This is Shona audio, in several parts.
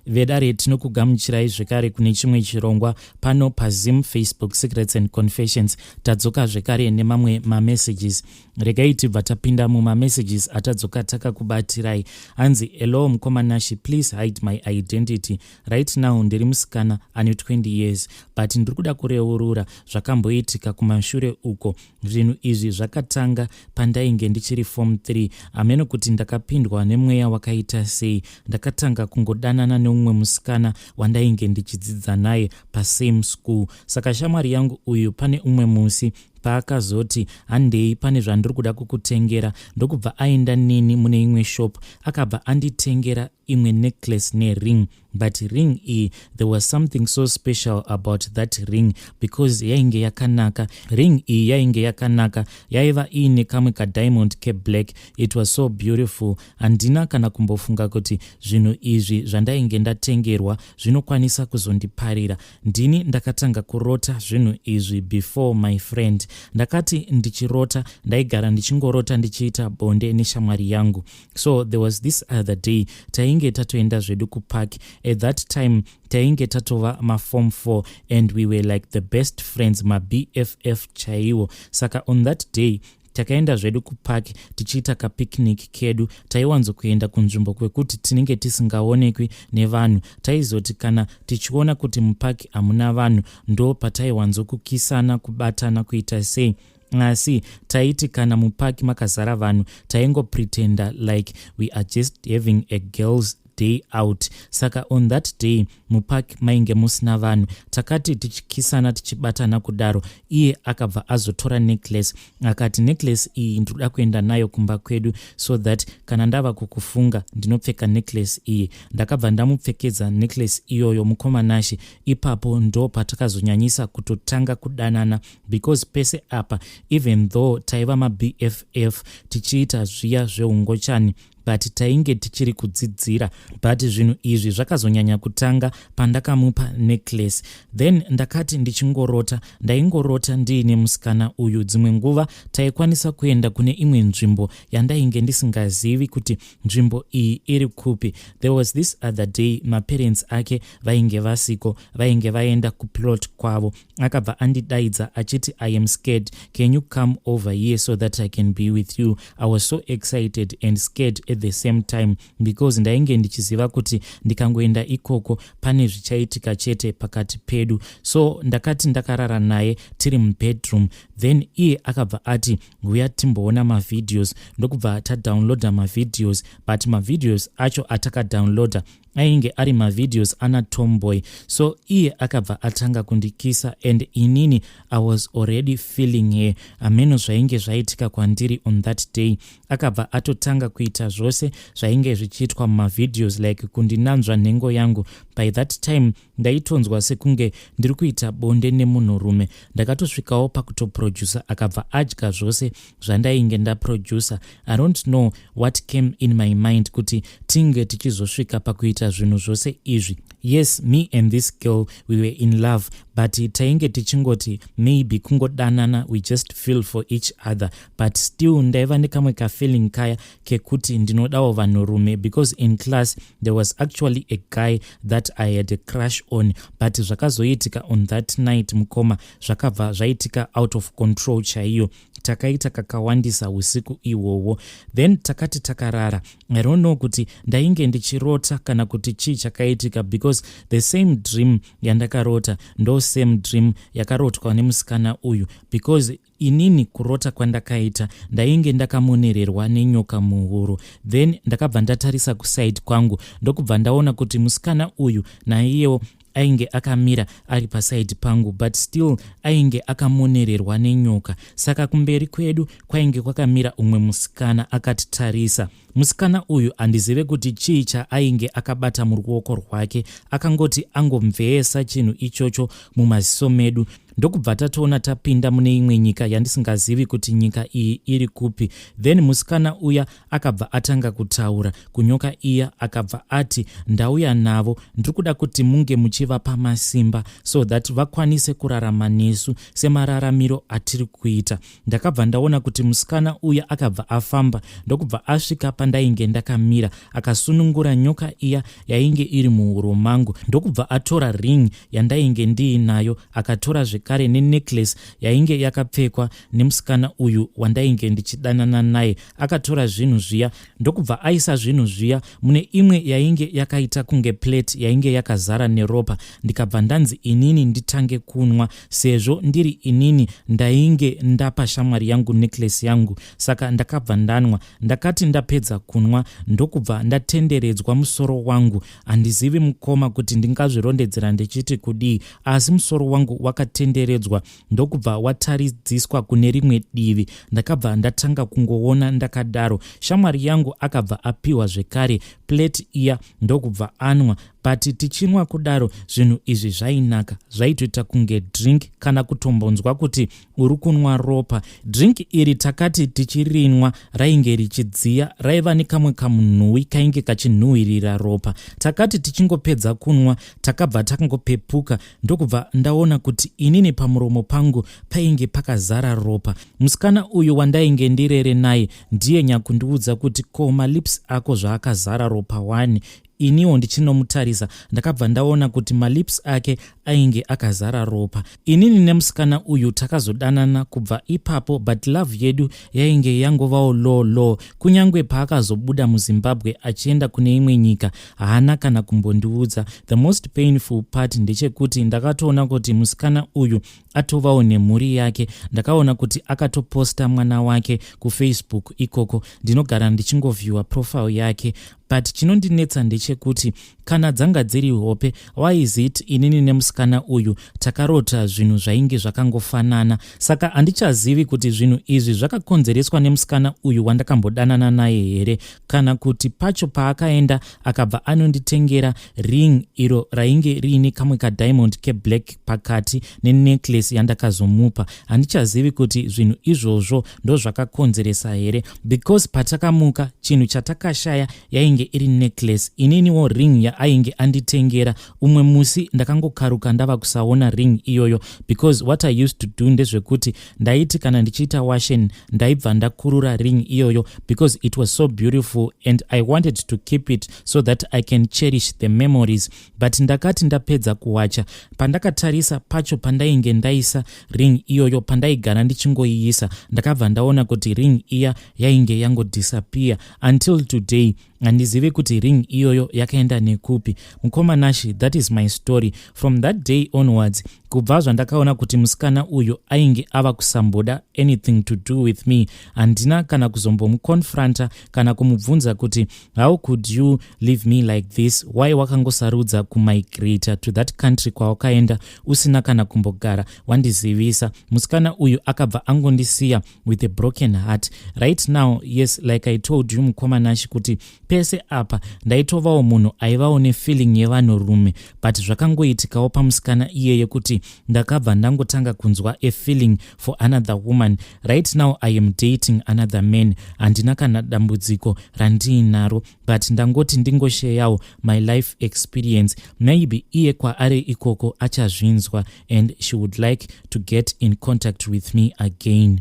Vedare, tinokugamuchirai zvekare kune chimwe chirongwa pano paZim Facebook Secrets and Confessions. Tadzoka zvekare nemamwe mamessages. Regai tibva tapinda mumamessages atadzoka takakubatirai. Hanzi, "Hello mukoma Nashi, please hide my identity. Right now ndiri musikana ane 20 years, but ndiri kuda kureurura zvakamboitika kumashure uko. Zvinhu izvi zvakatanga pandainge ndichiri form 3. Hameno kuti ndakapindwa nemweya wakaita sei. Ndakatanga kungodanana neumwe musikana wandainge ndichidzidza naye pasame school. Saka shamwari yangu uyu, pane umwe musi paakazoti, 'Handei, pane zvandiri kuda kukutengera,' ndokubva aenda neni mune imwe shop. Akabva anditengera imwe necklace nering. But ring iyi, there was something so special about that ring because yainge yakanaka. Ring iyi yainge yakanaka, yaiva iine kamwe kadiamond keblack. It was so beautiful. Handina kana kumbofunga kuti zvinhu izvi zvandainge ndatengerwa zvinokwanisa kuzondiparira. Ndini ndakatanga kurota zvinhu izvi before my friend. Ndakati ndichirota, ndaigara ndichingorota ndichiita bonde neshamwari yangu. So there was this other day, tainge tatoenda zvedu kupark. At that time tainge tatova maform 4 and we were like the best friends, maBFF chaiwo. Saka on that day takaenda zvedu kupark tichiita kapicnic kedu. Taiwanzokuenda kunzvimbo kwekuti tinenge tisingaonekwi nevanhu. Taizoti kana tichiona kuti mupark hamuna vanhu, ndo pataiwanzokukisana, kubatana, kuita sei. Asi taiti kana mupark makazara vanhu, taingopretenda like we are just having a girls' day out. Saka on that day mupark mainge musina vanhu. Takati tichikisana, tichibatana kudaro, iye akabva azotora necklace akati, 'Necklace iyi ndinoda kuenda nayo kumba kwedu so that kana ndava kukufunga ndinopfeka necklace iyi.' Ndakabva ndamupfekedza necklace iyoyo. Mukoma Nashi, ipapo ndo patakazonyanyisa kutotanga kudanana because pese apa, even though taiva maBFF tichiita zviya zveungochani, but tainge tichiri kudzidzira. But zvinhu izvi zvakazonyanya kutanga pandakamupa necklace. Then ndakati ndichingorota, ndaingorota ndiine musikana uyu. Dzimwe nguva taikwanisa kuenda kune imwe nzvimbo yandainge ndisingazivi kuti nzvimbo iyi iri kupi. There was this other day, maparents ake vainge vasiko, vainge vaenda kuplot kwavo. Akabva andidaidza achiti, 'I am scared. Can you come over here so that I can be with you?' I was so excited and scared at the same time because ndainge ndichiziva kuti ndikangoenda ikoko pane zvichaitika chete pakati pedu. So ndakati ndakarara naye tiri mubedroom, then iye akabva ati, 'Uya timboona mavideos.' Ndokubva tadownloada mavideos, but mavideos acho atakadownloada ainge ari mavideos ana tomboy. So iye akabva atanga kundikisa and inini I was already feeling her. Hameno zvainge zvaitika kwandiri on that day. Akabva atotanga kuita zvose zvainge zvichiitwa mumavideos, like kundinanzva nhengo yangu. By that time ndaitonzwa sekunge ndiri kuita bonde nemunhurume. Ndakatosvikawo pakutoprodusa, akabva adya zvose zvandainge ndaprodusa. I don't know what came in my mind kuti tinge tichizosvika pakuita zvinhu zvose izvi. Yes, me and this girl, we were in love, but tainge tichingoti maybe kungodanana, we just feel for each other. But still ndaiva nekamwe kafeeling kaya kekuti ndinodawo vanhurume because in class there was actually a guy that I had a crush on. But zvakazoitika on that night, mukoma, zvakabva zvaitika out of control chaiyo. Takaita kakawandisa usiku ihwohwo. Then takati takarara, I don't know kuti ndainge ndichirota kana kuti chii chakaitika, because the same dream yandakarota ndo same dream yakarotwa nemusikana uyu, because inini kurota kwandakaita ndainge ndakamonererwa nenyoka muhuro. Then ndakabva ndatarisa kuside kwangu, ndokubva ndaona kuti musikana uyu naiyewo ainge akamira ari paside pangu, but still ainge akamonererwa nenyoka. Saka kumberi kwedu kwainge kwakamira umwe musikana akatitarisa. Musikana uyu, handizive kuti chii chaainge akabata muruoko rwake. Akangoti angomveyesa chinhu ichocho mumaziso medu, Ndokubva tatoona tapinda mune imwe nyika yandisingazivi kuti nyika iyi iri kupi. Then musikana uya akabva atanga kutaura kunyoka iya, akabva ati, "Ndauya navo, ndiri kuda kuti munge muchivapa masimba so that vakwanise kurarama nesu semararamiro atiri kuita." Ndakabva ndaona kuti musikana uya akabva afamba, ndokubva asvika pandainge ndakamira, akasunungura nyoka iya yainge iri muhuro mangu, ndokubva atora ring yandainge ndiinayo, akatora zvekare nenecklace yainge yakapfekwa nemusikana uyu wandainge ndichidanana naye. Akatora zvinhu zviya, ndokubva aisa zvinhu zviya mune imwe yainge yakaita kunge plate yainge yakazara neropa. Ndikabva ndanzi inini nditange kunwa, sezvo ndiri inini ndainge ndapa shamwari yangu necklace yangu. Saka ndakabva ndanwa. Ndakati ndapedza kunwa, ndokubva ndatenderedzwa musoro wangu. Handizivi, mukoma, kuti ndingazvirondedzera ndichiti kudii, asi musoro wangu wakatenderedzwa, ndokubva wataridziswa kune rimwe divi. Ndakabva ndatanga kungoona ndakadaro. Shamwari yangu akabva apiwa zvekare plate iya, ndokubva anwa. But tichinwa kudaro, zvinhu izvi zvainaka, zvaitoita kunge drink, kana kutombonzwa kuti uri kunwa ropa. Drink iri takati tichirinwa, rainge richidziya, raiva nekamwe kamunhuwi kainge kachinhuhwirira ropa. Takati tichingopedza kunwa, takabva takangopepuka, ndokubva ndaona kuti inini pamuromo pangu painge pakazara ropa. Musikana uyu wandainge ndirere naye ndiye nyakundiudza kuti, "Ko, malips ako zvaakazara ropa 1?" Iniwo ndichinomutarisa, ndakabva ndaona kuti malips ake ainge akazara ropa. Inini nemusikana uyu takazodanana kubva ipapo, but love yedu yainge yangovawo low low. Kunyange paakazobuda muZimbabwe achienda kune imwe nyika, haana kana kumbondiudza. The most painful part ndechekuti ndakatoona kuti musikana uyu atovawo nemhuri yake. Ndakaona kuti akatoposta mwana wake kuFacebook ikoko. Ndinogara ndichingoviewa profile yake, but chinondinetsa ndechekuti kana dzanga dziri hope, why is it inini nemusikana uyu takarota zvinhu zvainge zvakangofanana? Saka handichazivi kuti zvinhu izvi zvakakonzereswa nemusikana uyu wandakambodanana naye here, kana kuti pacho paakaenda akabva anonditengera ring iro rainge riine kamwe kadiamond keblack pakati nenecklace yandakazomupa. Handichazivi kuti zvinhu izvozvo ndozvakakonzeresa here, because patakamuka, chinhu chatakashaya yainge iri necklace. Ininiwo ring yaainge anditengera umwe musi, ndakangokaruka ndava kusaona ring iyoyo, because what I used to do ndezvekuti ndaiti kana ndichiita washen, ndaibva ndakurura ring iyoyo, because it was so beautiful and I wanted to keep it so that I can cherish the memories. But ndakati ndapedza kuwacha, pandakatarisa pacho pandainge ndaisa ring iyoyo, pandaigara ndichingoiisa, ndakabva ndaona kuti ring iya yainge yangodisappear. Until today handizivi kuti ring iyoyo yakaenda nekupi. Mukoma Nashi, that is my story. From that day onwards, kubva zvandakaona kuti musikana uyu ainge ava kusamboda anything to do with me, handina kana kuzombomuconfronta kana kumubvunza kuti, "How could you leave me like this? Why wakangosarudza kumigrata to that country kwawakaenda usina kana kumbogara wandizivisa?" Musikana uyu akabva angondisiya with a broken heart. Right now, yes, like I told you, mukoma Nashi, kuti pese apa ndaitovawo munhu aivawo nefeeling yevanhurume, but zvakangoitikawo pamusikana iyeye kuti ndakabva ndangotanga kunzwa a feeling for another woman. Right now I am dating another man. Handina kana dambudziko randiinaro, but ndangoti ndingosharewo my life experience. Maybe iye kwaari ikoko achazvinzwa and she would like to get in contact with me again.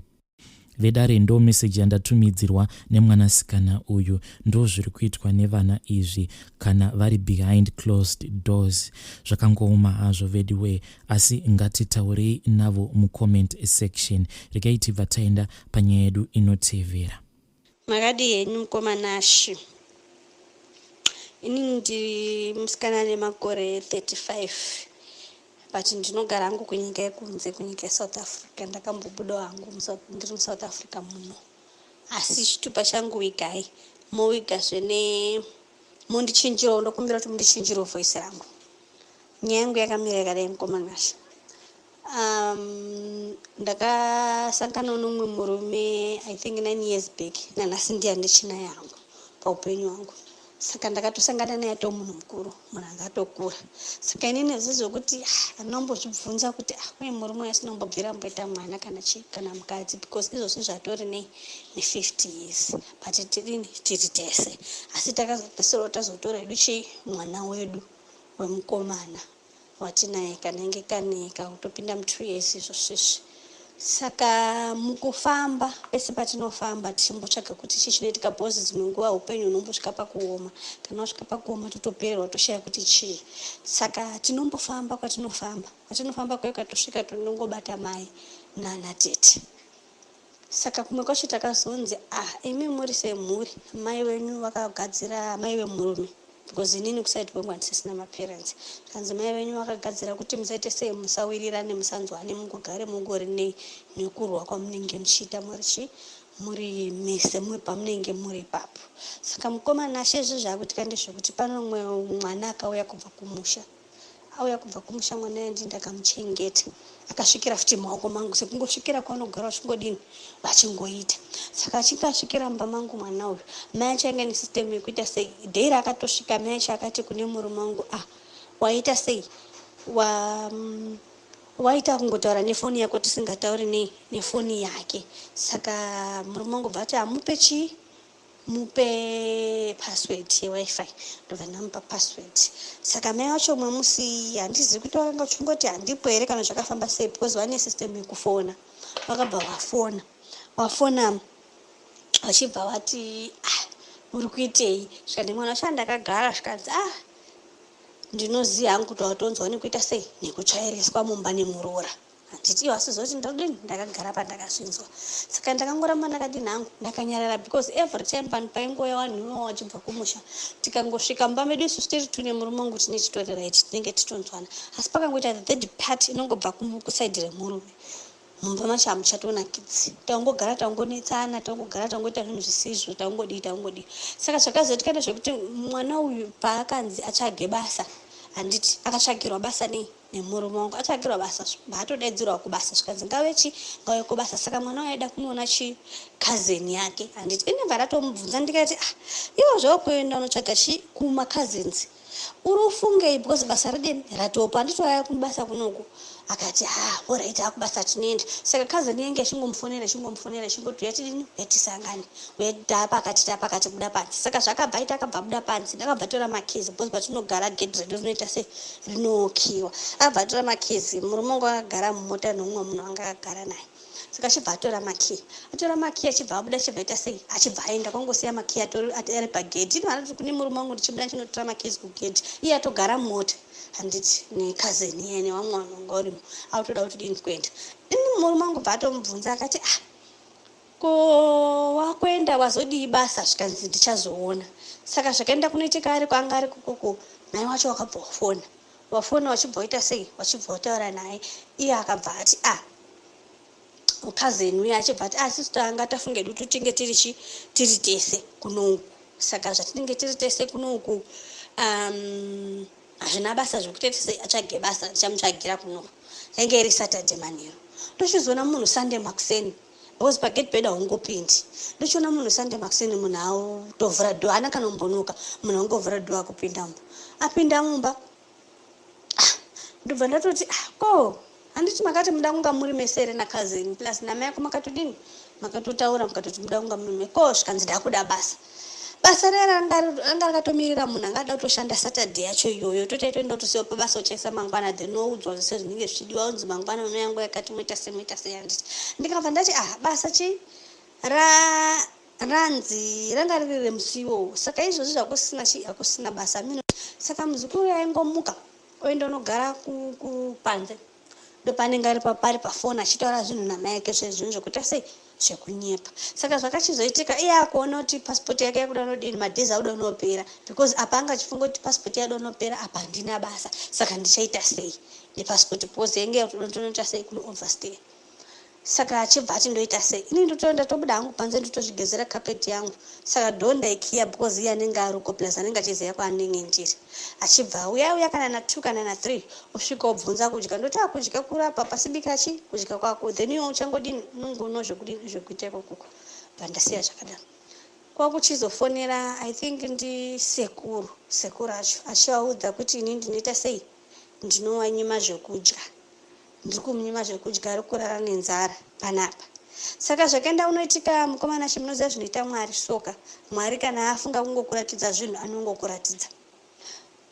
Vedare, ndo meseji yandatumidzirwa nemwanasikana uyu. Ndo zviri kuitwa nevana izvi kana vari behind closed doors. Zvakangooma hazvo vediwe, asi ngatitaurei navo mucomment section. Regai tibva taenda panyaya yedu inotevera. Makadi henyu, mukoma Nashi? Inini ndiri musikana nemakore 35, but ndinogara hangu kunyika yekunze, kunyika yeSouth Africa. Ndakambobudawo hangu, ndiri muSouth Africa muno, asi chitupa changu wigai mowigazve ne mundichinjirawo. Ndokumbira kuti mundichinjirewo voice rangu. Nyaya yangu yakamira yakadai, mukoma Nasha. Ndakasangana nomumwe murume, I think 9 years back. Nanhasi ndiye ndichina yangu paupenyu hwangu. Saka ndakatosangana naye atoo munhu mukuru, munhu anga atokura. Saka inini zvezvokuti andinombozvibvunza kuti uye murume uyu asina kumbobvira amboita mwana kana chii kana mukadzi, because izvozvi zvatori nei ne50 years, but tirini tiri tese. Asi takazopedzisirawo tazotora hedu chii, mwana wedu wemukomana watinaye, kanenge kane kakutopinda mu2 years izvozvizvi. Saka mukufamba pese patinofamba tichimbotsvaga kuti chii chinoitika, because dzimwe nguva upenyu hunombosvika pakuoma. Kana wasvika pakuoma, totopererwa, toshaya kuti chii. Saka tinombofamba kwatinofamba, kwatinofamba kwayo, katosvika tinongobata mai nanatete. Saka kumwe kwacho takazonzi, ah, imi muri semhuri, mai venyu vakagadzira, mai vemurume, because inini kuside kwangu handisisina maparents. Kanzi mai venyu vakagadzira kuti musaite sei, musawirirane, musanzwane, mungogare mungori nei nekurwa kwamunenge muchiita muri chi muri mese muri pamunenge muri ipapo. Saka mukomana shezvo zvaakuitika ndezvekuti pano mumwe mwana akauya kubva kumusha, auya kubva kumusha mwana uya, ndii ndakamuchengeta. Akasvikira futi mumaoko mangu, sekungosvikira kwavanogara vachingodini, vachingoita. Saka achinge asvikira mumba mangu mwana uyu, mai acho ainge nesystem yekuita sei, day raakatosvika mai acho akati kune murume wangu, ah, waita sei, wa waita kungotaura nefoni yako tisingatauri nei nefoni yake? Saka murume wangu bva ati, amupe chii, mupe password yeWiFi. Ndobva ndamupa password. Saka mai vacho umwe musi, handizivi kuti vakanga uchingoti handipo here kana zvakafamba sei, because vane system yekufona. Vakabva vafona, vafona vachibva vati, ah, uri kuitei? Zvikandi mwana wacho, ndakagara. Zvikanzi, ah, ndinoziva hangu kuti watonzwa nekuita sei, nekutsvairiswa mumba nemuroora. Handiti iwo asizoti ndodini, ndakagara pandakazvinzwa. Saka ndakangoramba ndakadini hangu, ndakanyarara, because every time pano paingouya vanhu ivavo vachibva kumusha, tikangosvika mumba medu isusu tiri tune murume wangu, tine chitori right, tinenge titonzwana. Asi pakangoita the third part inongobva kuside remurume, mumba macho hamuchatonakidzi. Tangogara tangonetsana, tangogara tangoita zvinhu zvisizvo, tangodii, tangodii. Saka zvakazoitika ndezvekuti mwana uyu paakanzi atsvage basa, handiti akatsvagirwa basa nei nemurume wangu, atsvagirwa basa, vaatodaidzirwa kubasa, zvikanzi ngave chi ngauye kubasa. Saka mwana uyu aida kunoona chi cousin yake, handiti? Inebva ratomubvunza ndikati, ah, iwo zvakuenda unotsvaga chi kumacousins, uri ufungei? Because basa redeni ratopa, handiti? Waya kubasa kunoku. Akati, ha, alright, akubasa tinoenda. Saka cousin yenge ichingomufonera, ichingomufonera, ichingoti, uya tidini, uya tisangane, uya tapakati tapakati, buda panze. Saka zvakabva aita, akabva buda panze. Ndakabva tora makeys, because patinogara gedhi redu rinoita se rinokiwa. Akabva atora makeys. Murume wangu akagara mumota neumwe munhu anga akagara naye. Saka achibva atora makey, atora makey, achibva abuda, achibva aita sei, achibva aenda, kwangosiya makey ari pagedhi. Ino anoti kune murume wangu, ndichibuda ndichinotora makeys kugedhi, iye atogara mumota, handiti, necousin iye nevamwe vanhu vanga urimo, autoda kuti dini, kuenda. Ini murume wangu bva atomubvunza akati, ah, ko wakuenda wazodii basa? Zvikanzi, ndichazoona. Saka zvakaenda kunoitika ari kwanga ari kukoko, mai wacho wakabva wafona, wafona, wachibva waita sei, wachibva wataura naye. Iye akabva ati, ah, cousin uye achibva ati, ah, sister, anga tafunge dutu tinge tiri chi tiri tese kunoku. Saka zvatinenge tiri tese kunoku, hazvina basa zvekuti tese atsvage basa, tichamutsvagira kunoku. Yange iri Saturday manheru. Ndochizoona munhu Sunday makuseni, because pagate pedu haungopindi. Ndochiona munhu Sunday makuseni, munhu autovhura door, haana kana kumbonoka, munhu angovhura door akupinda mumba. Apinda mumba, ah, ndobva ndatoti, ah, ko handiti makati muda kunga muri mese here nacousin, plus namai ako makatodini, makatotaura mukatoti muda kunga muri me ko? Zvikanzi, ndakuda basa. Basa riya ranga rakatomirira munhu angada kutoshanda Saturday yacho iyoyo. Totaitoenda kutosiwa pabasa, uchaisa mangwana, then woudzwa zvese zvinenge zvichidiwa, unzi mangwana unouya nguva yakati, moita sei, moita sei, handiti? Ndikabva ndati, ah, basa chii ra ranzi ranga riri remusi iwowo. Saka izvozvi zvakusina chi hakusina basa mino. Saka muzukuru yaingomuka oenda unogara kupanze, ndopaanenge ari pari pafoni achitaura zvinhu namai ake, zvezvinhu zvekuita sei, zvekunyepa. Saka zvakachizoitika, iye akuona kuti pasipoti yake yakuda nodini, madays akuda unopera, because apa anga achifunga kuti pasipoti yada unopera, apa handina basa, saka ndichaita sei nepasipoti, because yange yakutonoita sei, kuno overstay. Saka achibva ati, ndoita sei ini? Ndotoenda, tobuda hangu panze, ndotozvigezera carpet yangu. Saka door ndaikiya, because iye anenge ariko, plus anenge achiziva kwaanenge ndiri. Achibva auya, auya kana na2 kana na3, osvika obvunza kudya. Ndoti, akudya kurapa pasibika chi kudya kwako, then iwe uchangodini, unongoona zvekudini, zvekuita ikokoko. Bva ndasiya zvakadaro. Kwakuchizofonera, I think ndisekuru, sekuru acho achivaudza kuti ini ndinoita sei, ndinowanyima zvekudya, ndiri kumunyima zvekudya, ari kurara nenzara panapa. Saka zvakaenda unoitika, mukomana chi, munoziva zvinoita Mwari soka. Mwari kana afunga kungokuratidza zvinhu, anongokuratidza.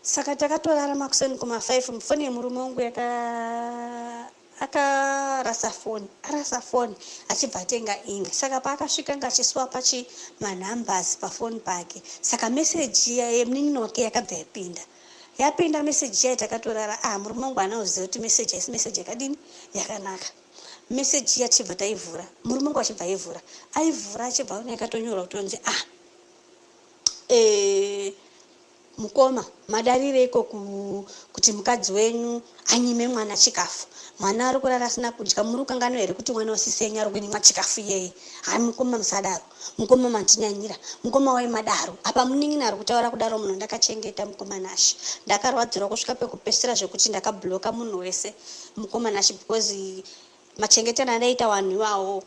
Saka takatorara makuseni kuma5, foni yemurume wangu yaka akarasa foni, arasa foni achibva atenga imwe. Saka paakasvika nga achiswapa chi manumbers pafoni pake. Saka meseji iya yemunin'ina wake yakabva yapinda, yapinda meseji iya. Takatorara. Ah, murume wangu haana kuziva kuti meseji haisi meseji yakadini, yakanaka. Meseji iya tichibva taivhura, murume wangu achibva aivhura, aivhura achibva aona yakatonyorwa kutonzi, "Ah, mukoma, madarireiko kuti mukadzi wenyu anyime mwana chikafu? Mwana ari kurara asina kudya. Muri kukanganwa here kuti mwana wasisi yenyu ari kunyimwa chikafu iyeye? Hai mukoma, musadaro mukoma, mandinyanyira mukoma." Wai madaro apa? Munin'ina ari kutaura kudaro, munhu ndakachengeta, mukoma Nashi. Ndakarwadzirwa kusvika pekupesera zvekuti ndakabloka munhu wese, mukoma Nashi, because machengetero andaita vanhu iwawo,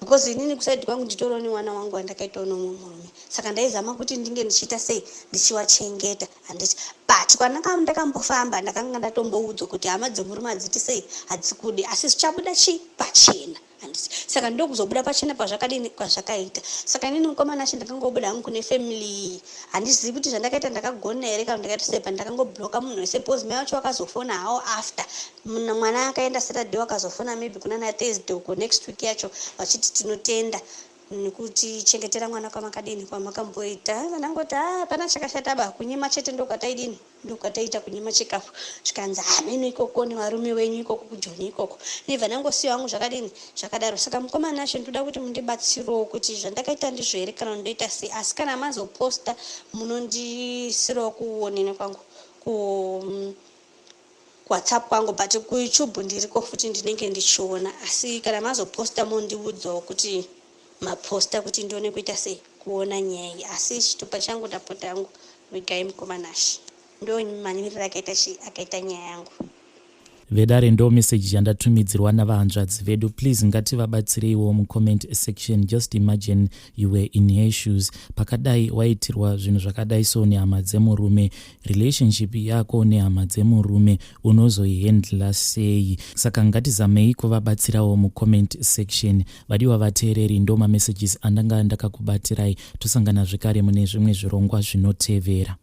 because inini kuside kwangu nditoriwo nemwana wangu wandakaitawo nomumwe murume. Saka ndaizama kuti ndinge ndichiita sei, ndichiwachengeta, handiti? But kwandanga ndakambofamba, ndakanga ndatomboudzwa kuti hama dzemurume hadziti sei, hadzikudi, asi zvichabuda chi pachena, handiti? Saka ndokuzobuda pachena pazvakadini, kwazvakaita. Saka inini, mukomana acho, ndakangobuda hangu kune family. Handizivi kuti zvandakaita ndakagona here kana ndakaita sei, but ndakangobloka munhu wese, because mai vacho vakazofona hawo after mwana akaenda Saturday. Wakazofona maybe kuna naThursday uko next week yacho, vachiti tinotenda nekutichengetera mwana kwamakadini, kwamakamboita. Vanangoti, "A, pana chakashata ba, kunyima chete ndokwataidini, ndokwataita, kunyima chikafu." Zvikanzi, "Hameno ikoko nevarume wenyu ikoko kuJoni ikoko." Nebva ndangosiya wangu zvakadini, zvakadaro. Saka mukomana acho, ndoda kuti mundibatsirowo kuti zvandakaita ndizvo here kana ndoita sei. Asi kana mazoposta, munondisirawo kuonene kwangu, ku WhatsApp kwangu, but kuYouTube ndiriko futi, ndinenge ndichiona. Asi kana mazoposta, mondiudzawo kuti maposta, kuti ndione kuita sei, kuona nyaya iyi. Asi chitupa changu, ndapota yangu, vigai, mukoma Nashi. Ndo manyorero akaita chi akaita nyaya yangu. Vedare, ndo meseji yandatumidzirwa navahanzvadzi vedu. Please, ngativabatsireiwo mucomment section. Just imagine you were in her shoes. Pakadai waitirwa zvinhu zvakadai so nehama dzemurume, relationship yako nehama dzemurume unozoihandla sei? Saka ngatizamei kuvabatsirawo mucomment section. Vadiwa vateereri, ndo mamessages andanga ndakakubatirai. Tosangana zvekare mune zvimwe zvirongwa zvinotevera.